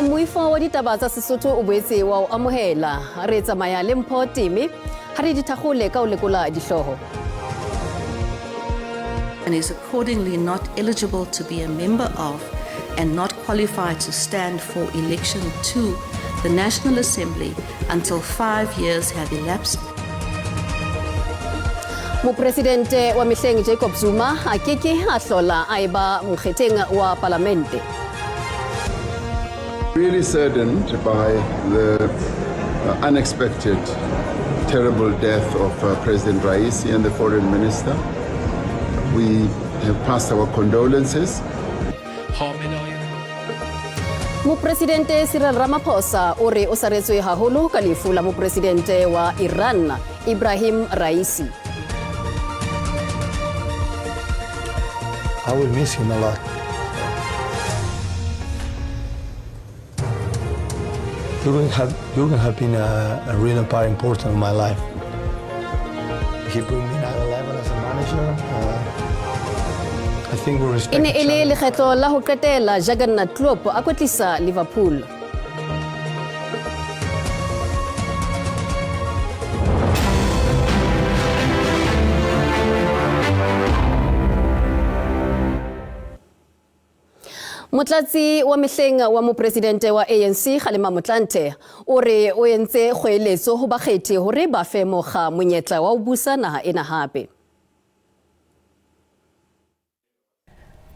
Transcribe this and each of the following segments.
Moifo wa ditaba tsa Sesotho o boetse wa o amohela. Re tsamaya le Mpho Teme ha re di thakgole ka ho lekola dihlooho. And is accordingly not eligible to be a member of and not qualified to stand for election to the National Assembly until 5 years have elapsed. Mopresidente wa mehleng Jacob Zuma a ke ke a hlola a eba mokgetheng wa palamente. Really saddened by the unexpected terrible death of President Raisi and the foreign minister. We have passed our condolences. Mopresidente Cyril Ramaphosa o re o saretswe haholo ka lefu la mopresidente wa Iran Ibrahim Raisi. I will miss him a lot. Jürgen have been a real part important in my life. He brought me another level as a manager. I think we respect E ne e each le other. lekgetlo la ho qetela Jurgen Klopp a kwetlisa Liverpool. Motlatsi wa mehleng wa mopresidente wa ANC Kgalema Motlanthe o re o entse kgoeletso ho bakgethi hore ba fe mokga monyetla wa ho busa naha ena hape.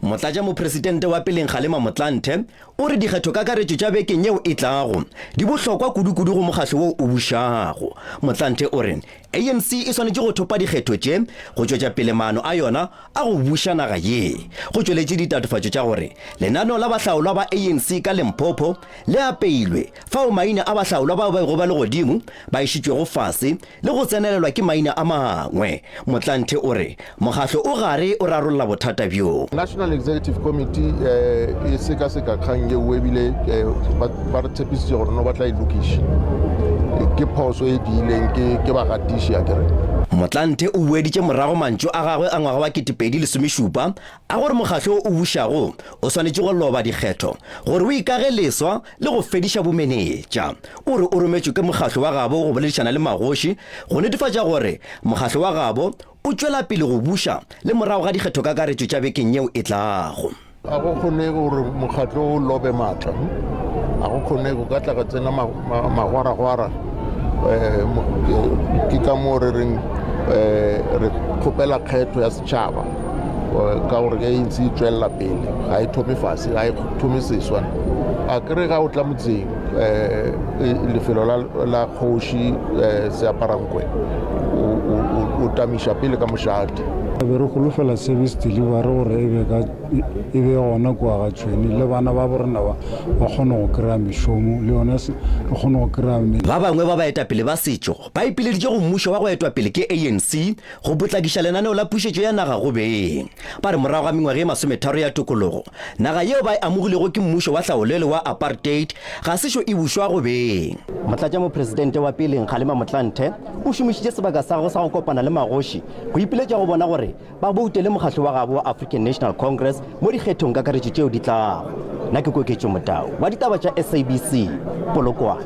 Motlatša mopresidente wa peleng Kgalema Motlanthe o re dikgethokakaretšo tša bekeng yeo e tlago di bohlokwa kudukudu go mokgahlo wo o bušago. Motlanthe o re ANC e swanetše go thopa dikgetho tše go tšwetša pele maano a yona a go buša naga ye. Go tšweletše ditatofatšo tša gore lenaneo la bahlaolwa ba ANC ka Limpopo le apeilwe, fao maina a bahlaolwa bao ba bego ba le godimo ba išitšwego fase le go tsenelelwa ke maina a mangwe. Motlanthe o re mokgahlo o gare o rarolla bothata bjo. National Executive Committee e sekaseka kgang yeo ebile ba re tshepisitše gore no ba tla e lokiša. Ke phoso e diileng ke bagatiši akere. Motlanthe o boeditše morago mantšu a gagwe a ngwaga wa 2017 a gore mokgahlo o bušago o swanetše go loba dikgetho gore o ikage leswa le go fediša bomenetša. O re o rometšwe ke mokgahlo wa gabo go boledišana le magoši go netefatša gore mokgahlo wa gabo o tšwela pele go buša le morago ga dikgethokakaretšo tša bekeng yeo e tlago. Ga go kgonege gore mokgatlo o lobe maatla. Ga go kgonege, o ka tla ka tsena magwaragwara. Ke ka moo re reng re kgopela kgetho ya setšhaba ka gore ANC e tšwelela pele, ga e thome fase, ga e thome seswa. A kere ga o tla motseng lefelo la kgoši Seaparankwe o tamiša pele ka mošate. Be re holofela service delivery gore e be ka e be gona kua ga tšhwene le bana ba borena ba ba kgone go kry-a mešomo le yone re kgone go kry-a. Ba bangwe ba baetapele ba setšo ba ipileditše go mmušo wa go etwa pele ke ANC go potlakiša lenaneo la pušetšo ya naga go beng. Ba re morago ga mengwaga e masometharo ya tokologo, naga yeo ba e amogilego ke mmušo wa hlaolele wa apartheid ga sešo e bušwa go beng. Motlatšamopresidente wa peleng Kgalema Motlanthe o šomišitše sebaka sa gagwe sa go kopana le magoši go ipiletša go bona gore ba boutele mokgahlo wa gabo wa African National Congress mo dikgethong kakaretšo tšeo di tlago. Nna ke Koketšo Motau wa ditaba tša SABC, Polokwane.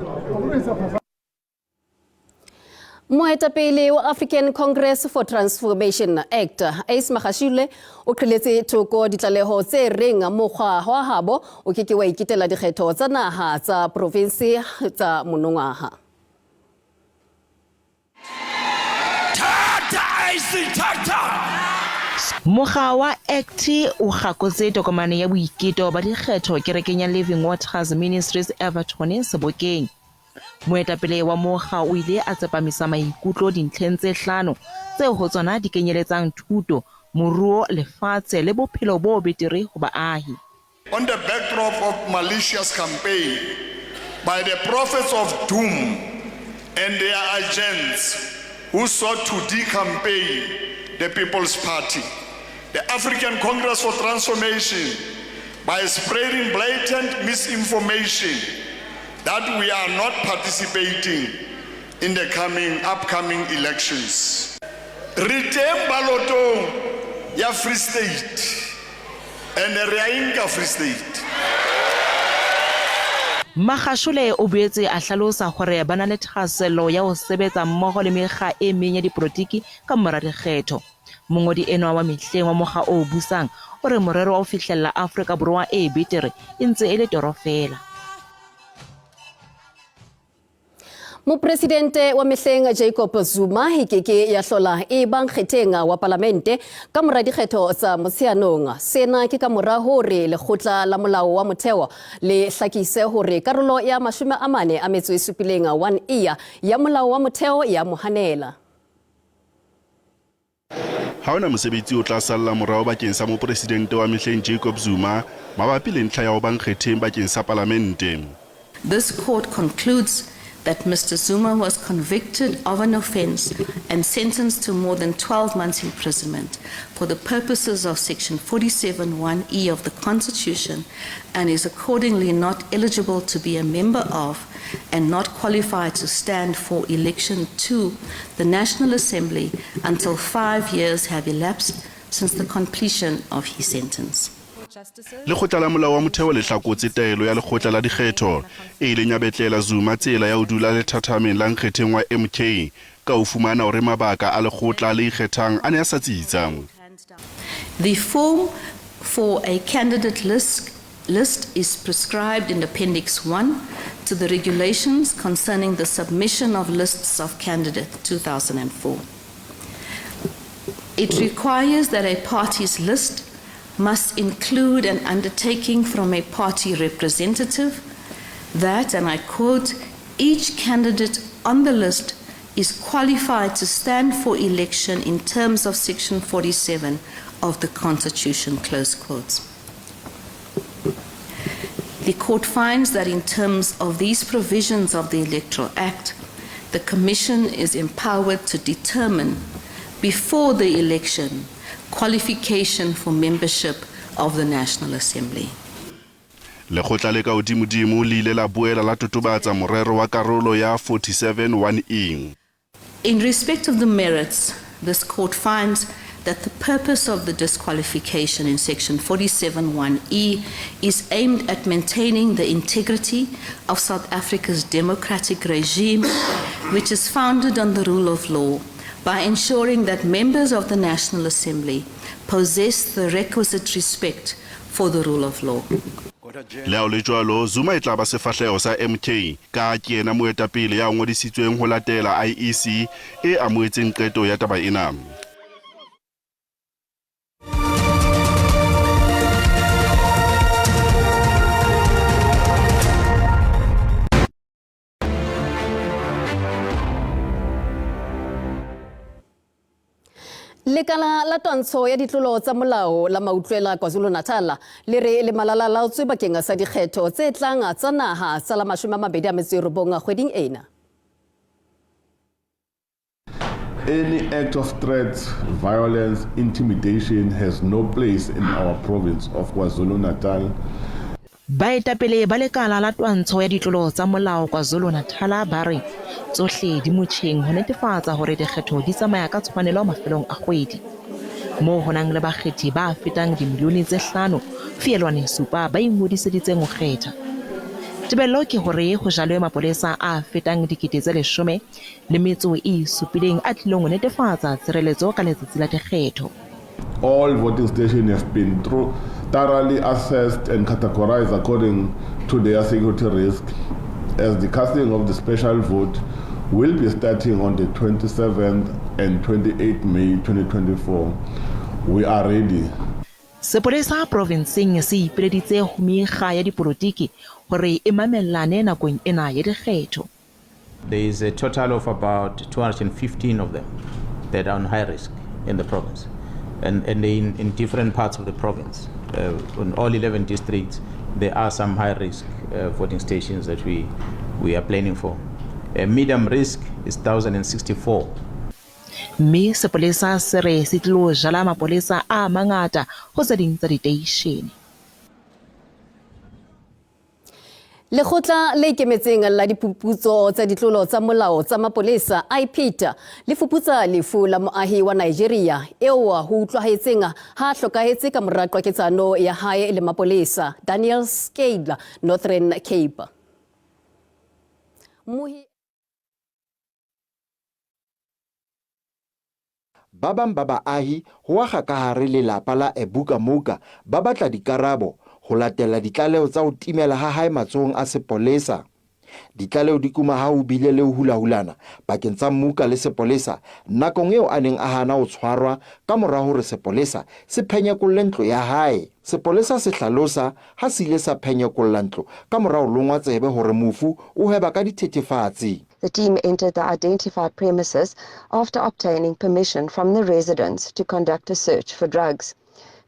Moetapele wa African Congress for Transformation Act, Ace Magashule, o qheletse thoko ditlaleho tse reng mokgwa wa habo o ke ke wa iketela dikgetho tsa naha tsa provinse tsa monongwaha. Mokga wa Act o gakotse tokomane ya boiketo ba dikgetho kerekeng ya Living Waters Ministries Everton Sebokeng. Moetapele wa mokga o ile a tsepamisa maikutlo dintlheng tse hlano tseo ho tsona di kenyeletsang thuto, moruo, lefatshe le bophelo bo betere ho baahi. On the backdrop of malicious campaign by the prophets of doom and their agents who sought to decampaign the People's Party, the African Congress for Transformation, by spreading blatant misinformation that we are not participating in the coming upcoming elections. Re teng balotong ya Free State and re a e nka Free State. Magashule o boetse a hlalosa hore ba na le thahasello ya ho sebetsa mmoho le mekga e meng ya dipolotiki ka mora dikgetho. Mongodi enwa wa mehleng wa mokga o busang o re morero wa ho fihlella Afrika Borwa e betere e ntse e le toro feela. Mopresidente wa mehleng Jacob Zuma e ke ke ya hlola e ba nkgetheng wa palamente ka mora dikgetho tsa Motsheanong. Sena ke ka mora hore lekgotla la molao wa motheo le hlakise hore karolo ya 47 1E ya molao wa motheo ya mo hanela. Ha hona mosebetsi o tla salla morao bakeng sa mopresidente wa mehleng Jacob Zuma mabapi le ntlha ya ho ba nkgetheng bakeng sa palamente. This court concludes that Mr Zuma was convicted of an offence and sentenced to more than 12 months imprisonment for the purposes of section 47(1)(e of the Constitution and is accordingly not eligible to be a member of and not qualified to stand for election to the National Assembly until 5 years have elapsed since the completion of his sentence. Lekgotla la Molao wa Motheo le hlakotse taelo ya Lekgotla la Dikgetho e ileng ya betlela Zuma tsela ya ho dula lethathameng la nkgetheng wa MK ka ho fumana hore mabaka a lekgotla le ikgethang a ne a sa tsitsa. The form for a candidate list, list is prescribed in Appendix 1 to the regulations concerning the submission of lists of candidates 2004. It requires that a party's list must include an undertaking from a party representative that, and I quote, each candidate on the list is qualified to stand for election in terms of Section 47 of the Constitution, close quotes. The court finds that in terms of these provisions of the Electoral Act, the Commission is empowered to determine before the election qualification for membership of the National Assembly. Lekgotla le ka hodimodimo le ile la boela la totobatsa morero wa karolo ya 47(1)(e. In respect of the merits, this court finds that the purpose of the disqualification in Section 47(1)(e is aimed at maintaining the integrity of South Africa's democratic regime, which is founded on the rule of law, by ensuring that members of the National Assembly possess the requisite respect for the rule of law. Le ha ho le jwalo, Zuma e tla ba sefahleho sa MK ka ke yena moetapele ya ngodisitsweng ho latela IEC e amohetseng qeto ya taba ena. Lekala la twantsho ya ditlolo tsa molao la Mautlwela KwaZulu-Natal le re le malalalaotswe bakeng sa dikgetho tse tlang tsa naha tsa la 29 kgweding ena. Any act of threat, violence, intimidation has no place in our province of KwaZulu-Natal. Baetapele ba lekala la twantsho ya ditlolo tsa molao KwaZulu-Natal ba re tsohle di motjheng ho netefatsa hore dikgetho di tsamaya ka tshwanelo mafelong a kgwedi. Moo ho nang le bakgethi ba fetang dimilione tse 5.7 ba ingodiseditseng ho kgetha. Tebello ke hore ho jalwe mapolesa a fetang 17,000 a tlilong ho netefatsa tshireletso ka letsatsi la dikgetho. All voting stations have been thoroughly assessed and categorized according to their security risk, as the casting of the special vote will be starting on the 27th and 28th May 2024. We are ready. Sepolesa provinseng se ipileditse ho mekga ya dipolotiki hore e mamellane nakong ena ya dikgetho. There is a total of about 215 of them that are on high risk in the province, and in different parts of the province. In all 11 districts, there are some high risk voting stations that we are planning for. Medium risk is 1,064. Mme sepolesa se re se tlilo jala mapolesa a mangata ho tse ding tsa diteishene. Lekgotla le ikemetseng la diphuputso tsa ditlolo tsa molao tsa mapolesa IPID le fuputsa lefu la moahi wa Nigeria eo ho utlwahetseng ha hlokahetse ka mora qwaketsano ya hae le mapolesa Daniel Scale, Northern Cape. Mmohi Ba bang ba baahi ho akga ka hare lelapa la Ebuka Mooka ba batla dikarabo ho latela ditlaleho tsa ho timela ha hae matsohong a sepolesa. Ditlaleho di kuma ha ho bile le ho hulahulana pakeng tsa Mooka le sepolesa nakong eo a neng a hana ho tshwarwa ka mora hore sepolesa se phenyekolle ntlo ya hae. Sepolesa se hlalosa ha se ile sa phenyekolla ntlo ka mora ho longwa tsebe hore mofu o hweba ka dithethefatsi. The team entered the identified premises after obtaining permission from the residents to conduct a search for drugs.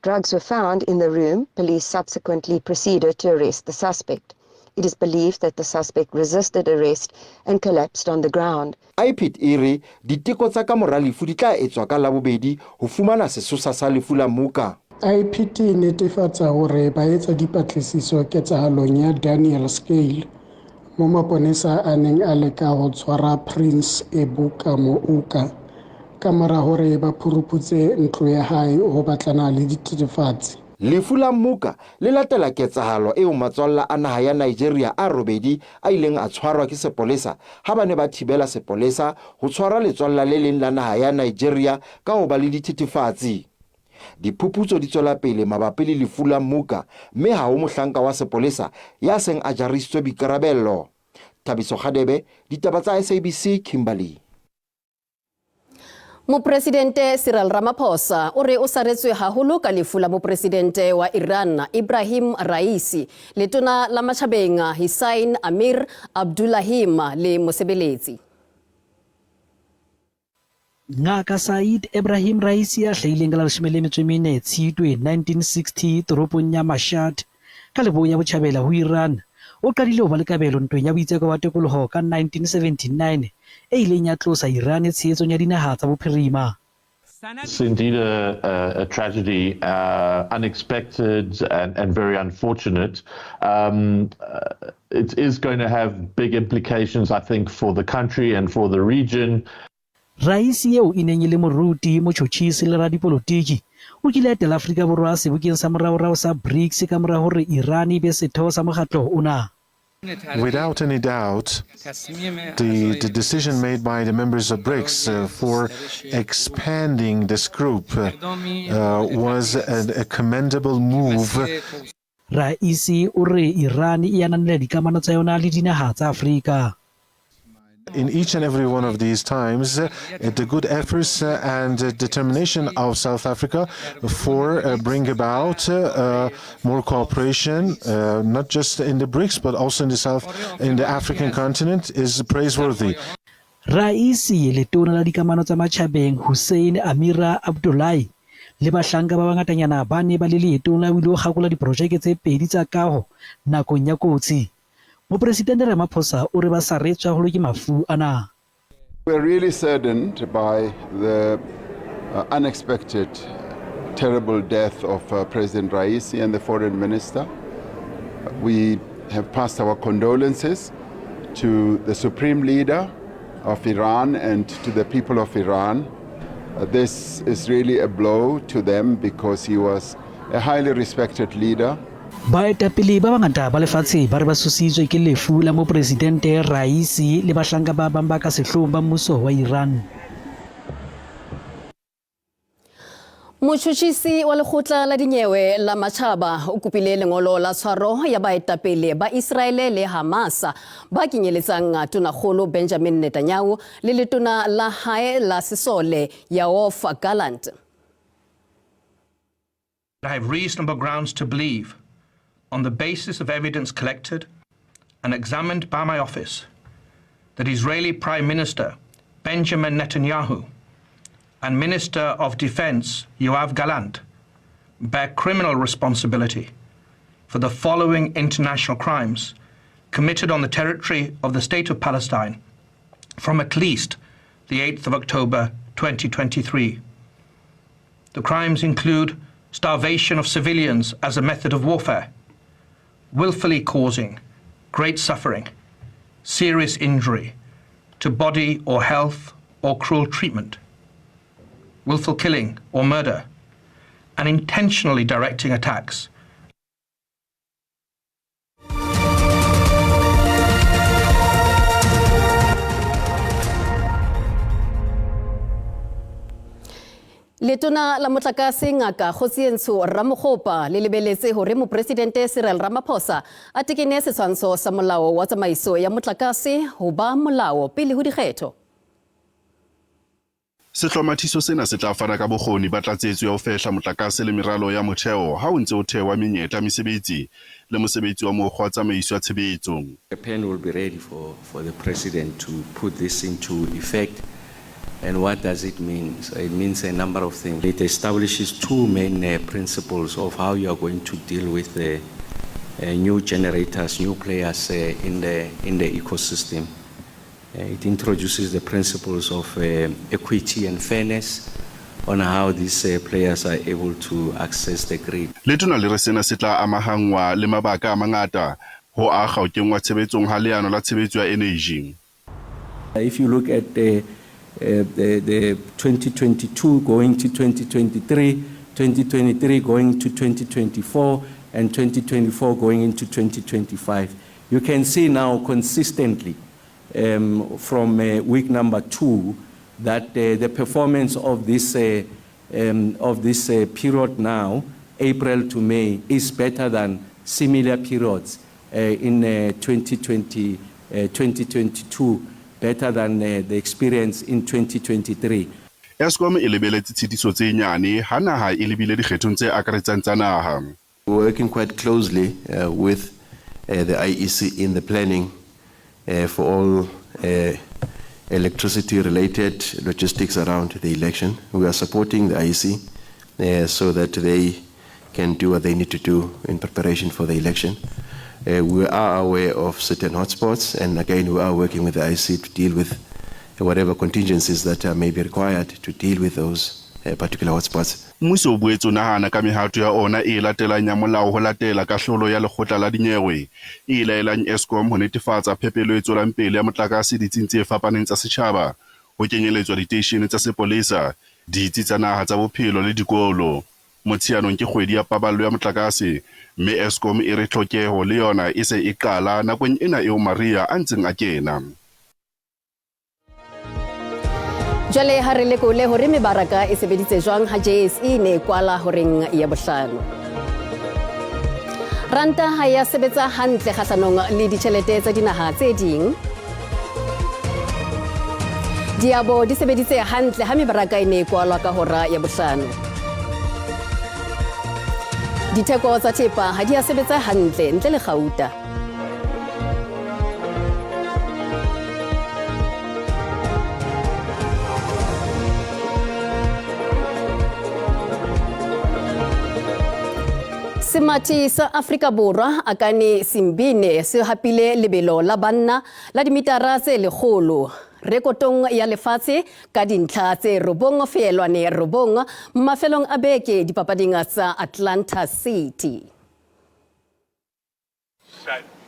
Drugs were found in the room. Police subsequently proceeded to arrest the suspect. It is believed that the suspect resisted arrest and collapsed on the ground. IPID e re diteko tsa ka mora lefu di tla etswa ka Labobedi ho fumana sesosa sa lefu la Mooka. IPID e netefatsa hore ba etsa dipatlisiso ketsahalong ya Daniel Scale mo maponesa a neng a leka ho tshwara Prince Ebuka Mooka ka mora hore ba phuruphutse ntlo ya hae ho batlana le dithethefatsi. Lefu la Mooka le latela ketsahalo eo matswalla a naha ya Nigeria a robedi a ileng a tshwarwa ke sepolesa ha ba ne ba thibela sepolesa ho tshwara letswalla le leng la naha ya Nigeria ka ho ba le dithethefatsi. Diphuputso di tswela pele mabapi le lefu la Mooka mme ha ho mohlanka wa sepolesa ya seng a jarisitswe boikarabello. Thabiso Kgadebe, Ditaba tsa SABC, Kimberley. Mopresidente Cyril Ramaphosa o re o saretswe haholo ka lefu la mopresidente wa Iran Ibrahim Raisi, letona la matjhabeng Hussein Amir Abdullahim le mosebeletsi. Ngaka Said Ebrahim Raisi ya hlahileng ka la 14 Tshitwe 1960 toropong ya Mashhad ka leboya botjhabela ho Iran, o qadile ho ba le kabelo ntweng ya boitseko ba tokoloho ka 1979 e ileng ya tlosa Iran tshehetsong ya dinaha tsa bophirima. It's indeed a tragedy, unexpected and very unfortunate. It is going to have big implications, I think, for the country and for the region. Raisi eo e neng e le moruti, motjhotjhisi le radipolotiki o kile a etela Afrika Borwa sebokeng sa moraorao sa BRICS ka mora hore Iran e be setho sa mokgatlo ona. Without any doubt, the decision made by the members of BRICS for expanding this group was a commendable move. Raisi o re Iran e ananela dikamano tsa yona le dinaha tsa Afrika. In each and every one of these times, the good efforts and determination of South Africa for bring about more cooperation, not just in the BRICS but also in the African continent, is praiseworthy. Raisi, letona la dikamano tsa matjhabeng Hussein Amira Abdullahi le bahlanka ba bangatanyana ba ne ba le leetong la ho ilo kgakola diprojeke tse pedi tsa kaho nakong ya kotsi. Mopresidente Ramaphosa o re ba saretswe haholo ke mafu ana. We're really saddened by the unexpected terrible death of President Raisi and the foreign minister. We have passed our condolences to the supreme leader of Iran and to the people of Iran. This is really a blow to them because he was a highly respected leader. Baetapele ba bangata ba lefatshe ba re ba tshositswe ke lefu la mopresidente Raisi le bahlanka ba bang ba ka sehloohong ba mmuso wa Iran. Motjhotjhisi wa lekgotla la dinyewe la matjhaba o kopile lengolo la tshwaro ya baetapele ba Israele le Hamas ba kenyeletsang tonakgolo Benjamin Netanyahu le letona la hae la sesole Yoav Gallant. I have reasonable grounds to believe, on the basis of evidence collected and examined by my office, that Israeli Prime Minister Benjamin Netanyahu and Minister of Defense Yoav Gallant bear criminal responsibility for the following international crimes committed on the territory of the State of Palestine from at least the 8th of October 2023. The crimes include starvation of civilians as a method of warfare, willfully causing great suffering, serious injury to body or health or cruel treatment, willful killing or murder, and intentionally directing attacks. Letona la motlakase Ngaka Kgosientsho Ramokgopa le lebeletse hore Mopresidente Cyril Ramaphosa a tekene setshwantsho sa molao wa tsamaiso ya motlakase ho ba molao pele ho dikgetho. Sehlomathiso sena se tla fana ka bokgoni ba tlatsetso ya ho fehla motlakase le meralo ya motheo ha o ntse o thehwa menyetla mesebetsi le mosebetsi wa mokgwa wa tsamaiso ya tshebetso. The pen will be ready for, for the president to put this into effect. And what does it mean? So it means a number of things. It establishes two main uh, principles of how you are going to deal with the uh, new generators, new players uh, in, the, in the ecosystem. Uh, it introduces the principles of uh, equity and fairness on how these uh, players are able to access the grid. Letona le re sena se tla amahanngwa le mabaka a mangata ho akga ho kenngwa tshebetsong ha leano la tshebetso ya eneji. If you look at the, uh, the, the 2022 going to 2023, 2023 going to 2024, and 2024 going into 2025, you can see now consistently um, from uh, week number two that uh, the performance of this, uh, um, of this uh, period now, April to May, is better than similar periods uh, in 2020, 2022, better than the experience in 2023. Eskom e lebeletse tshitiso tse nyane ha naha e lebile dikgethong tse akaretsang tsa naha. We're working quite closely uh, with uh, the IEC in the planning uh, for all uh, electricity-related logistics around the election. We are supporting the IEC uh, so that they can do what they need to do in preparation for the election. Uh, we are aware of certain hotspots, and again, we are working with the IEC to deal with whatever contingencies that uh, may be required to deal with those uh, particular hotspots. Mmuso o boetse o nahana ka mehato ya ona e latelang ya molao ho latela kahlolo ya lekgotla la dinyewe e laelang Eskom ho netefatsa phepelo e tswelang pele ya motlakase ditsing tse fapaneng tsa setjhaba, ho kenyeletswa diteishene tsa sepolesa, ditsi tsa naha tsa bophelo le dikolo. Motsheanong ke kgwedi ya paballo ya motlakase, mme Eskom e re tlhokeho le yona e se e qala nakong ena eo mariha a ntseng a kena. Jwale ha re lekole hore mebaraka e sebeditse jwang ha JSE ne e kwala horeng ya bohlano. Ranta ha ya sebetsa hantle kgahlanong le ditjhelete tsa dinaha tse ding. Diabo di sebeditse hantle ha mebaraka e ne e kwalwa ka hora ya bohlano. Ditheko tsa thepa ha di a sebetsa hantle ntle le kgauta. Semathi sa Afrika Borwa Akani Simbine se hapile lebelo la banna la dimitara tse lekgolo rekotong ya lefatshe ka dintlha tse 9.9 mafelong a beke dipapading tsa Atlanta City.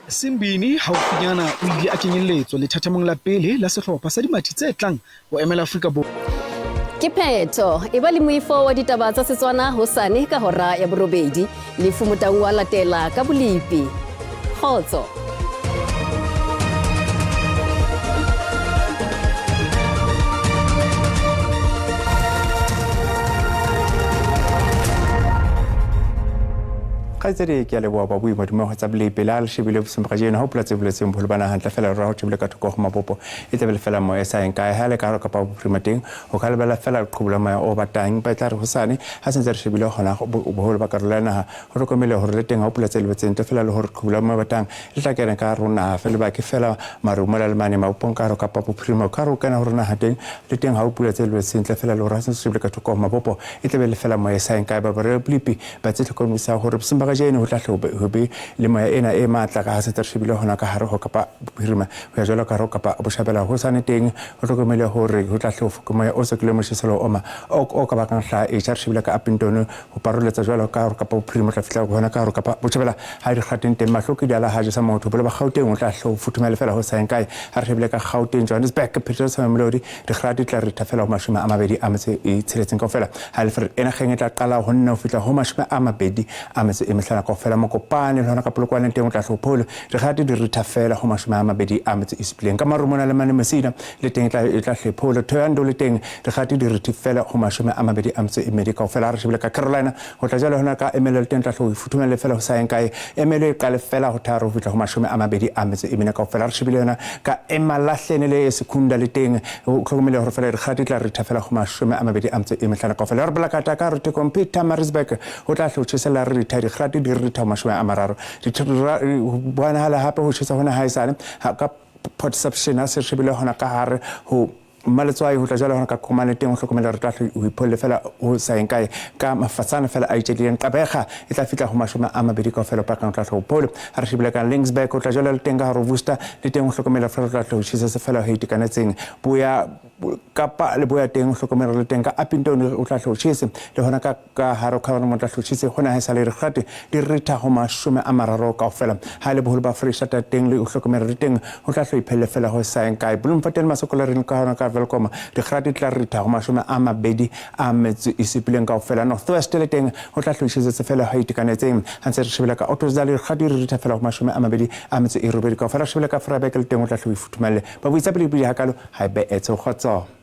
Simbine haufinyana o ile a kenyelletswa lethathamong la pele la sehlopha sa dimathi tse tlang ho emela Afrika Borwa. Ke phetho e ba le moifo wa ditaba tsa Setswana hosane ka hora ya borobedi. Lefu Motaung wa latela ka bolipi. Kgotso. Kgaitsedi ke a leboha babui badumego tsa bolepe le a le shebile boseng kajeno ha o pula tse boletseng boholo ba naha ntle fela re ho tjhebile ka thoko ho mapopo e tlabe le fela moya sa eng kae ha le ka hare kapa bophirima teng ho ka lebella fela leqhubu la moya o batang ba tla re hosane ha sentse re shebile hona boholo ba karolo ya naha ho hlokomele hore le teng ha o pula tse lebetseng ntle fela le hore leqhubu la moya o batang le tla kena ka hare ho naha fela ba ke fela maru mola le mane mabopong ka hare kapa bophirima ka hare ho kena hore naha teng le teng ha o pula tse lebetseng ntle fela le hore ha sentse shebile ka thoko ho mapopo e tlabe le fela moya sa eng kae ba ba re blipi ba tse hlokomedisa hore boseng ba kajeno ho tla hle ho be le moya ena e matla ka ha sentse re shebile hona ka hare ho kapa bophirima ho ya jwalo ka hare ho kapa boshabela ho sane teng ho hlokomele hore ho tla hle ho foke moya o sekileng motjheselo oma o ka bakang hlaha e tjha re shebile ka Upington ho paroletsa jwalo ka hare kapa bophirima ho tla fihla hona ka hare kapa botjhabela ha di kgateng teng mahlo ke diala ha jesa motho bolo ba Gauteng o tla hle ho futhumele fela ho sa eng kae ha re shebile ka Gauteng Johannesburg Pretoria Mamelodi dikgati tla re thafela ho 26 kaofela ha Alfred ena kgeng e tla qala ho nna ho fihla ho 25 mehlano kaofela. Mokopane le hona ka Polokwane teng o tla hlopholo dikgate di ritha fela ho 27. Ka Marumona le mane Messina le teng e tla hlepholo. Thohoyandou le teng dikgate di rithe fela ho 22 kaofela. Ha re shebile ka Carolina ho tla jwale hona ka Emelo le teng tla hlo futhumelle fela ho sa yeng kae. Emelo e qale fela ho 3 ho fihla ho 24 kaofela. Re shebile yona ka Emalahleni le Secunda le teng o hlokomele hore fela dikgate tla ritha fela ho 25 kaofela. Re bolakata ka re thekong Peter Maritzburg ho tla hlo tjhesela re ritha dikgate di ritha ho 30. Bonahala hape ho tjhesa hona haesale ka Port Shepstone ha se shebile hona ka hare ho Mmaletswai ho tla jwale hona ka Komane teng ho hlokomela re tla ho ipholle fela ho sa yeng kae ka mafatsana fela a itšetlileng. Qabega e tla fihla ho 20 kaofela pakang tla ho pholo. Ha re shebile ka Linksburg ho tla jwale le teng ka hare Worcester le teng ho hlokomela fela tla ho tjhesa se fela ho itekanetseng. Boya Kapa leboya teng ho hlokomela le teng ka Upington o tla ho tjhese le hona ka ka hare ho mo tla ho tjhese hona ha sale re kgate di ritha ho 30 kaofela. Ha le boholo ba Freistata teng le ho hlokomela le teng ho tla hlo iphelle fela ho sa yeng kae. Bloemfontein Masokola re ka hona ka Welkom dikgate di tla ritha ho 27 kaofela. North West le teng ho tla hlo tjhesetse fela ho itekanetseng. Ha ntse re shebela ka Ottosdal dikgate di ritha fela ho 28 kaofela. Re shebela ka Vryburg le teng ho tla hlo ifuthumelle. Ba buitsa pele pele hakalo ha e be etse kgotso.